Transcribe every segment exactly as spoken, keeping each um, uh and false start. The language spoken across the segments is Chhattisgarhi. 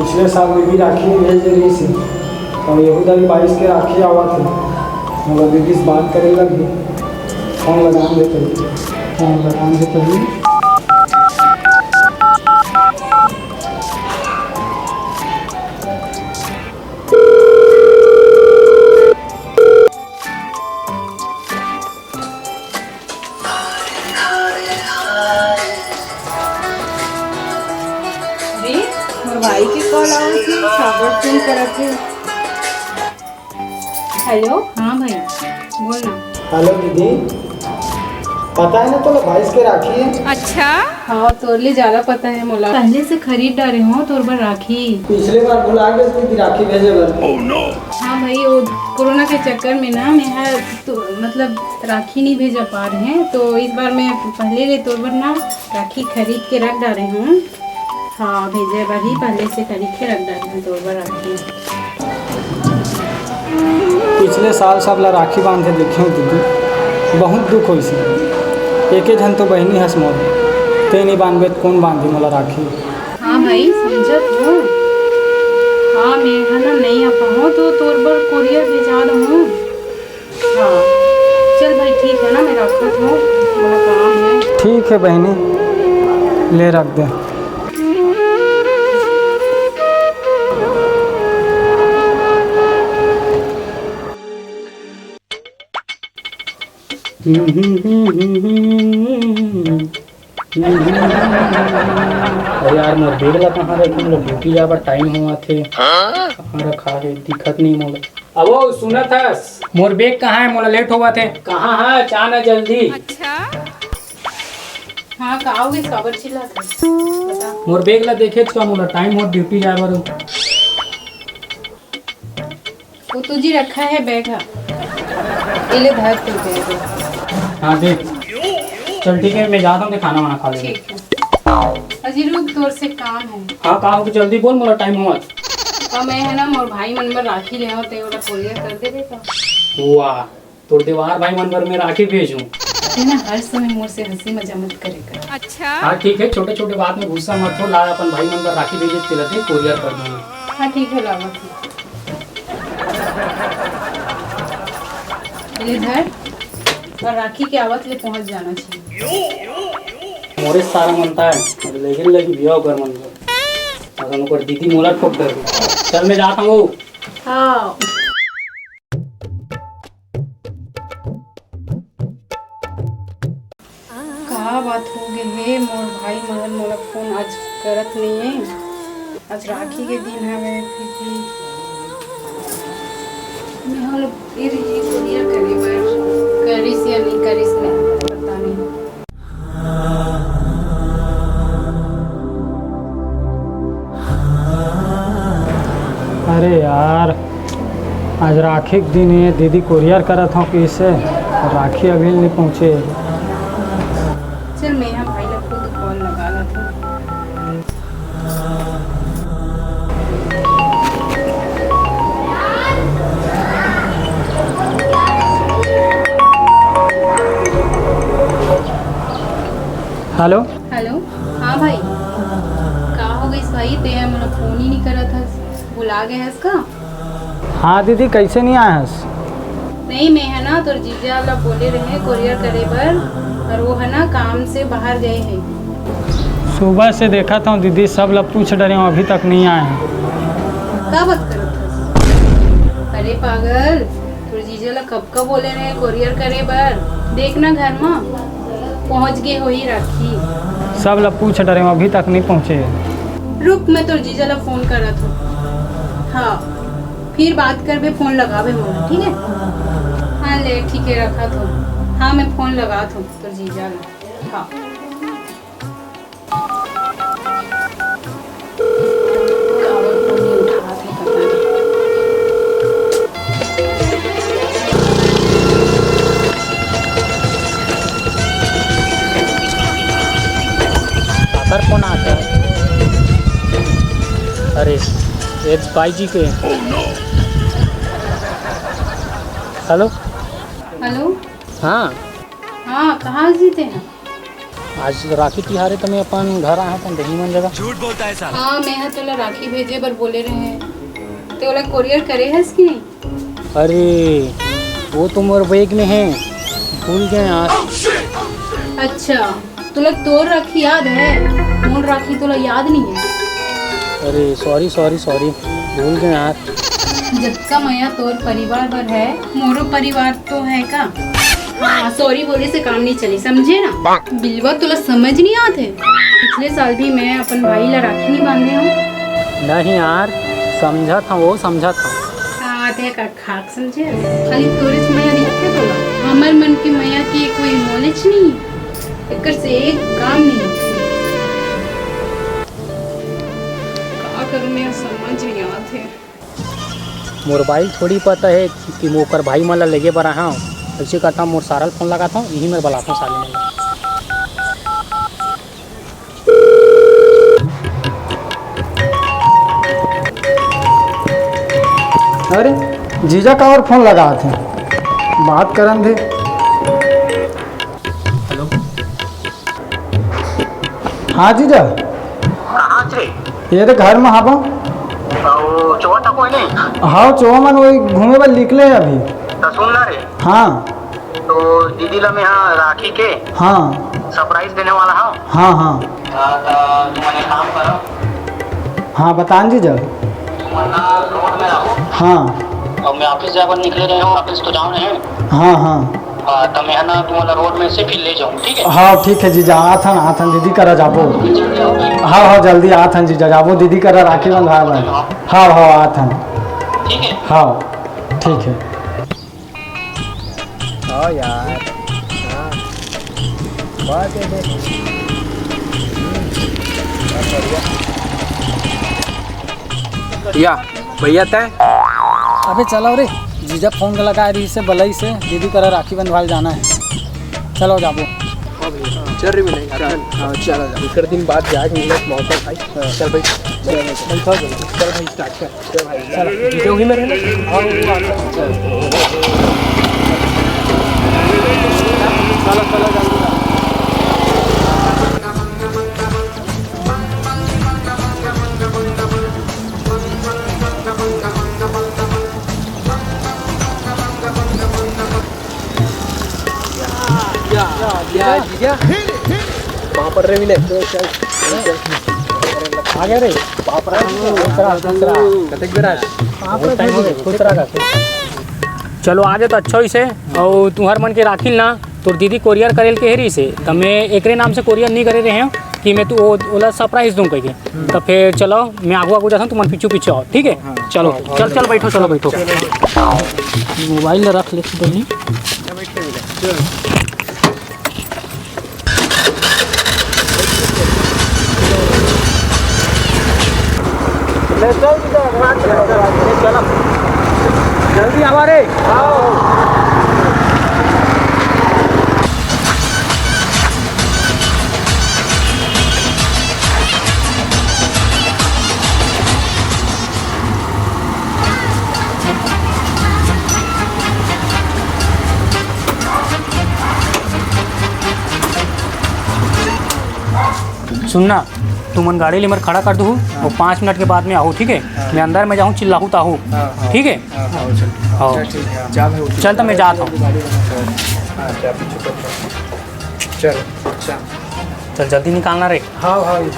पिछले साल दीदी राखी भेजे रहिस हे, अउ यहू दरी बाईस के राखी आवत हे। मोला दीदी से बात करे लगही। फोन लगान दे पहली। फोन लगान दे पहली। अरे, मोर भाई के कॉल आवत हे, काबर फोन करत हे। हेलो, हाँ भाई, बोल ना। हेलो दीदी, पता है ना तोला बाईस के राखी है? अच्छा। हाँ, तोर ले ज्यादा पता है मोला। पहले से खरीद डारे हो तोर बर राखी। पिछले बार भुला गए दीदी राखी भेजे बर। हाँ भाई, वो कोरोना के चक्कर में ना मैं हर तो, मतलब राखी नहीं भेजा पा रहे हैं, तो इस बार मैं पहले ले तोर बर ना राखी खरीद के रख डारे हूँ। हाँ, भेजे बर ही पहले से खरीद के रख डारे हूँ तोर बर राखी। पिछले साल सब ला राखी बांधे देखे हूँ दीदी, बहुत दुख होइस। एके झन तो बहिनी हस मोर, ते नहीं बांधबे त कौन बांधी मोला राखी? हाँ भाई, समझत हूँ। हाँ, मैं है ना नहीं आ पाऊँ तो तोर बर कोरियर भेजा दूँ। हाँ, चल भाई, ठीक है ना, मैं रखत हूँ, थोड़ा काम है। ठीक है बहिनी, ले रख दे। अरे यार, मोर बैग ला कहाँ रखे? मोला ड्यूटी जाए बर टाइम होवत हे। कहाँ रखा हे, दिखत नहीं मोला। अबो, सुनत हस? मोर बैग कहाँ हे? मोला लेट होवत हे। कहाँ हे? आ ना जल्दी। अच्छा। हाँ, का हो गइस? काबर चिल्लात हस? बता। मोर बैग ला देखे का? मोला टाइम होवत ड्यूटी जाए बर। वो तो जी रखा है बैग हा। ये ले धर तू बैग। हाँ, दे। चल ठीक है, मैं जात हूँ, ते खाना वाना खा ले। ठीक है। अजी रुक, तोर से काम है। हाँ, का हो, जल्दी बोल, मोला टाइम होवत। तो मैं है ना, मोर भाई मन बर राखी ले आवत, ते ओला कोरियर कर देबे का? वाह, तोर देवार भाई मन बर मैं राखी भेजूं। ते ना हर समय मोर से हंसी मजाक मत करे कर। अच्छा। हाँ ठीक है, छोटे छोटे बात में गुस्सा मत हो, ला अपन भाई मन बर राखी भेजे, तेला दे, कोरियर कर दूंगा। हाँ ठीक है, लावत हूँ। ले धर, और राखी के आवत ले पहुंच जाना चाहिए। मोरे सारा मनता है, अब लेकिन लगी बिया ओकर मन को। अगर ओकर दीदी मोला ठोक दे। चल मैं जाता हूँ। हाँ। का बात हो गे हे? मोर भाई मगर मोला फोन आज करत नइये। आज राखी के दिन हवे, फिर भी मैं ह लोग ए रही कोरियर करे बर करिस या नहीं करिस, मैं पता नहीं। अरे यार, आज राखी के दिन हे, दीदी कोरियर करत हव कहिसे, राखी अभी नहीं पहुँचे। चल, मैं यहाँ भाई ला खुद कॉल लगा लेथों। हेलो। हेलो, हाँ भाई, का हो गइस भाई, तें मोला फोन ही नहीं करत हस, भुला गए हस का? हाँ दीदी, कइसे नहीं आए हस? नहीं, मैं है ना तोर जीजा ला बोले रहे कोरियर करे बर, पर वो है ना काम से बाहर गए हैं। सुबह से देखत हव दीदी, सब ला पूछ डरे हव, अभी तक नहीं आए हैं। का बात करत हस? अरे पागल, तोर जीजा ला कब का बोले रहे कोरियर करे बर, देख ना घर मा पहुंच गे होही राखी। सब ला पूछ डरे हव, अभी तक नहीं पहुंचे। रुक, मैं तोर जीजा ला फोन करत हूँ। हाँ, फिर बात करबे, फोन लगाबे मोला, ठीक है? हाँ ले, ठीक है, रखत हूँ। हाँ, मैं फोन लगात हूँ तोर जीजा ला। हाँ। काकर फोन आत हे? अरे, ये बाई जी के। हेलो। हेलो। हाँ। हाँ, कहाँ जीते हैं? आज राखी तिहार हे, त मैं अपन घर आए हंव, अपन बहिनी मन जगह। झूठ बोलता है साला। हाँ, मैं ह तोला राखी भेजे बर बोले रहे हंव, ते ओला कोरियर करे हस कि नहीं? अरे, वो तो मोर बैग में हे, भूल गेंव यार। अच्छा, तोला तोर राखी याद हे, मोर राखी तोला याद नहीं हे। अरे sorry, sorry, sorry, भूल गेंव यार। जतका मया तोर परिवार बर हे, मोरो परिवार तो हे का? हाँ, sorry बोले से काम नहीं चली, समझे ना? बिलवा, तोला समझ नहीं आत हे? पिछले साल भी मैं अपन भाई ला राखी नहीं बांधे हंव। नहीं यार, समझत हंव, वो समझत हंव। हाँ, ते का खाक समझे? खाली तोरेच मया दिखथे तोला। हमर मन के मया के कोई मोलेच नहीं। एकर से एक काम नहीं होथे। का करूँ मैं, समझ नहीं आत हे। मोर बाई ल थोड़ी पता हे कि मैं ओकर भाई मन ला लेगे बर आए हंव। अइसे करथंव, मोर सारा ल फोन लगाथंव, इही मेर बलाथंव साले मन ला। अरे, जीजा काबर फोन लगावत हे? बात करन दे। हेलो। हाँ जीजा। कहाँ रे? ये तो घर में हाबो। अउ चोवा था कोई नहीं? हाँ, चोवा मन वही घूमे बर निकले हे अभी। तो सुन ना रे। हाँ। तो दीदी ला मैं यहाँ राखी के हाँ। Surprise देने वाला हूँ। हाँ, हाँ। हाँ, तो तुम एक काम करो। हाँ, बतान जीजा। तुम ना रोड में रहो। हाँ। और मैं ऑफिस जाए बर निकले रहे हूँ, ऑफिस तो जाओ नहीं। हाँ, हाँ। हाँ, तो मैं ना तुम्हारा रोड में से फिर ले जाऊँ, ठीक है? हाँ, ठीक है जीजा, आथन, आथन दीदी करा जाबो। जल्दी आओ भाई। हाँ, हाँ, जल्दी आथन जीजा, जाबो दीदी करा राखी बंधवाए बर। हाँ, हाँ, आथन। ठीक है। हाँ, ठीक है। हाँ यार, हाँ। बात है दे। हम्म, बहुत बढ़िया। या, भैया तय? अबे चलो रे, जीजा फोन लगाए रहिसे, बलइसे, दीदी करा राखी बंधवाए जाना हे। चलो जाबो। हाँ भैया, चल रही मिलेंगे। चल, हाँ, चलो, चलो। दूसरे दिन बाद जाके मिले मौका भाई। हाँ। चल भाई, चल भाई। बैठो, चलो। चल भाई, start कर। चल भाई, चलो। जीजा वही में रहना। हाँ, वही में। चलो, चलो, जल्दी आओ। या, या, जीजा। पापड़ रे मिले। चल, चल, चल। आ गया रे। पापड़ रे। खुश रहा, खुश रहा। कतेक बेरा? पापड़ बहुत time हो गया, खुश रहा, खुश रहा। चलो, आ गए तो अच्छा होइसे। अउ तुहर मन के राखी ल ना, तोर दीदी कोरियर करे ल कहे रहिसे, त मैं एकरे नाम से कोरियर नहीं करे रहे हूँ कि मैं तू ओ-, ओला surprise दूँ कहिके। त फिर चलो, मैं आगू आगू जाता हूँ, तुमन पीछू पीछू आओ, ठीक है? हाँ। चलो, हाँ, चल, हाँ। चल, बैठो, चलो, बैठो। चलो। मोबाइल ला रख ले, डोली। ले चल, चल, चल। जल्दी आवा रे। सुनना, तुमन गाड़ी ले मेर खड़ा कर दू, हाँ। वो पाँच मिनट के बाद में आहू, ठीक है? हाँ। मैं अंदर में जाहूँ, चिल्लाहू ताहू, हाँ, हाँ। ठीक है? हाँ, हाँ, चल। हाँ। चल, ठीक है, हाँ। जा भाई, उठ। चल, तो मैं जात हूँ। हाँ, जा, पीछे पड़ जा। चल, अच्छा। चल, जल्दी निकालना रे। हाँ, हाँ, ये।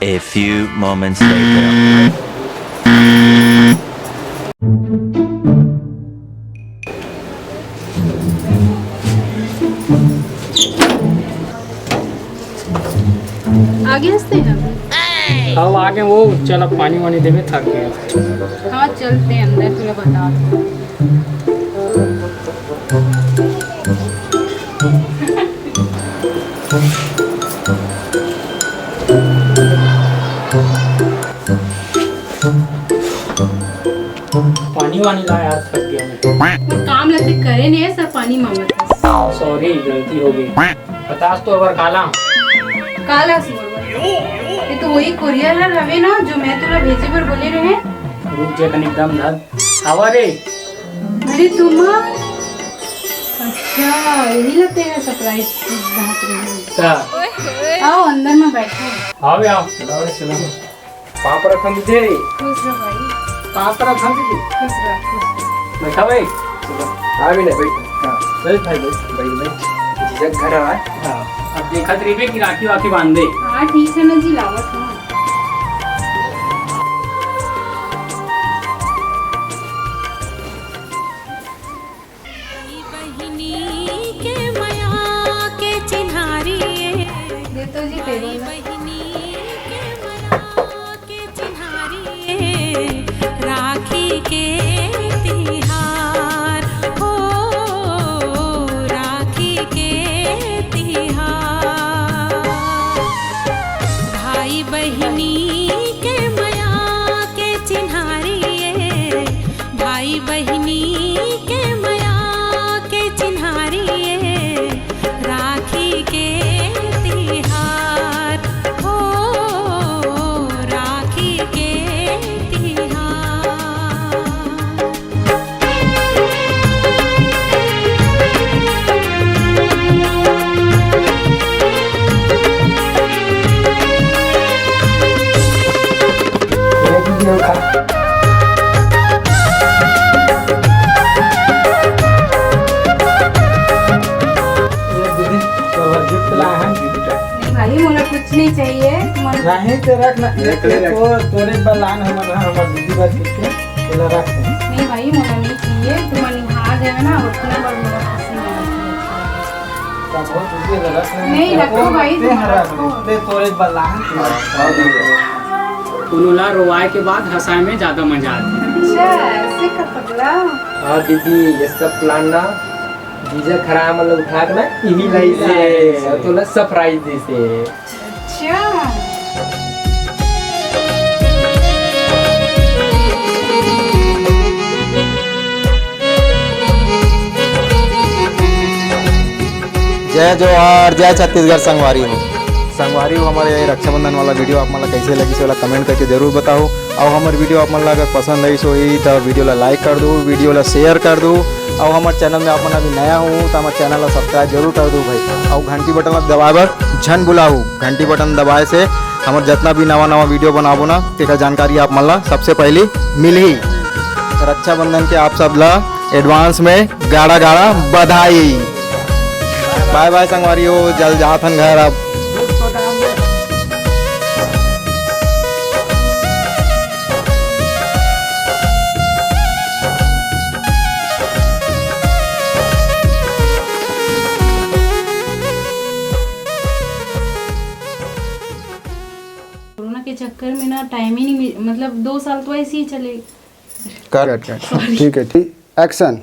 A few moments later. आगे हंसते हैं अभी। अब आगे वो, चल, अब पानी वानी देवे, थक गए। हाँ, चलते हैं अंदर, तुला बता। पानी वानी ला यार, थक गया मैं। वो काम लगे करे नहीं है, सब पानी मांगत है। Sorry, गलती हो गई। बतास तो अबर काला। काला से बोल। ये तो वही कोरियर हर हवे ना, जो मैं तुला भेजे बर बोले रहे। रुक जा, कनिक दम धर। आवा रे। अरे तुम, अच्छा, यही लगते हैं सरप्राइज। बात रही। आओ, अंदर में बैठो। आओ, आओ। चलो, चलो। पाँव परत हन दीदी। खुश रहो भाई। पाँव परत हन दीदी। खुश रहो, खुश रहो। बैठा भाई। चलो। हाँ, विनय, बैठ। हाँ। बैठ भाई, बैठ। बैठ, बैठ। जीजा घर आवा। हाँ। अब देखत रहिबे कि राखी वाखी बांधे। हाँ, ठीक है ना जी, लावत हूँ। बहिनी के मया के चिन्हारी ए। दे तो जी, टेबल में। बहिनी के मया के चिन्हारी ए, राखी के तिहार हो, राखी के तिहार। भाई बहिनी के मया के चिन्हारी ए, भाई बहिनी के मया के चिन्हारी ए, राखी के तिहार हो, राखी के तिहार। ये दीदी, तोर गिफ्ट लाए हैं। नहीं भाई, मोला कुछ नहीं चाहिए। नहीं तो रख ना, ये तो तोरे बर लान हमर, हमर दीदी बर गिफ्ट, तोला रख। नहीं भाई, मोला नहीं चाहिए, तुम निहार देवे ना, उतना बड़ मोला खुशी मिला। नहीं, रखो भाई, तुम रखो। ते तोरे बलान। कोनो ला रोवाए के बाद हंसाए में ज्यादा मजा आथे। अच्छा, ऐसे का पगला? हाँ दीदी, ये सब प्लान ना जीजा खराब मतलब उठा के ना इही लाई से, तो ना सरप्राइज दी से। अच्छा। जय जोहार, जय छत्तीसगढ़ संगवारी हो। संगवारी हो, हमर ये रक्षाबंधन वाला वीडियो आप मन ला कैसे लगिस, ओला कमेंट करके जरूर बताओ। अउ हमर वीडियो आप मन ला अगर पसंद आइस होही, त वीडियो ला लाइक कर दो, वीडियो ला शेयर कर दो। अउ हमर चैनल में आप मन अभी नया हो, त हमर चैनल ला सब्सक्राइब जरूर कर दो भाई। अउ घंटी बटन ला दबाए बर झन भुलाओ। घंटी बटन दबाए से हमर जतना भी नवा नवा वीडियो बनाबो ना, तेकर जानकारी आप मन ला सबसे पहली मिलही। रक्षाबंधन के आप सब ला एडवांस में गाड़ा गाड़ा बधाई। बाय बाय संगवारी हो, जल्द जात हन घर अब। कोरोना के चक्कर में ना टाइम ही नहीं मिल, मतलब दो साल तो ऐसे ही चले। कट, कट, कट। ठीक है, ठीक। एक्शन।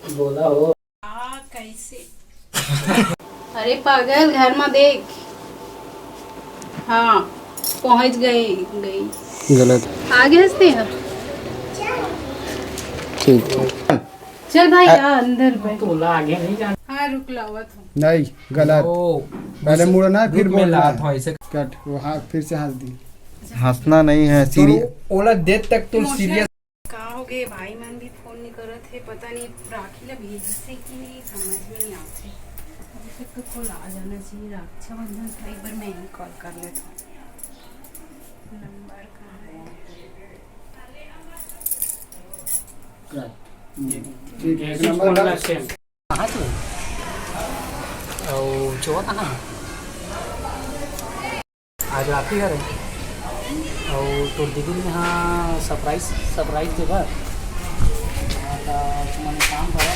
बोला हो। आ, कैसे? अरे पागल, घर में देख। हाँ, पहुंच गई, गई। गलत। आगे हंसते हैं। ठीक, ठीक। चल भाई, आ, आ, अंदर बैठ। तोला आगे नहीं जाना। हाँ, रुक, लावत हूँ। नहीं, गलत। ओ, पहले मुड़ना है, फिर रुक, मैं बोलना लात है। हूँ, ऐसे। कट, वो हाँ, फिर से हंस दी। हंसना नहीं है, तो सीरियस। ओला देख तक तुम इमोशनल सीरियस। का हो गए, भाई मन भी फोन नहीं करत है, पता नहीं राखी ला भेजसे कि नहीं, समझ में नहीं आते। अभी तक तो कॉल आ जाना चाहिए, रक्षाबंधन था, एक बार मैं ही कॉल कर लेता हूँ। नंबर कहाँ है? ठीक है, एक नंबर का। कहाँ से? अउ चोर कहाँ है? आज राखी हरे। अउ तोर दीदी ने हाँ सरप्राइज, सरप्राइज दे बर। हाँ, त तुमन एक काम करो,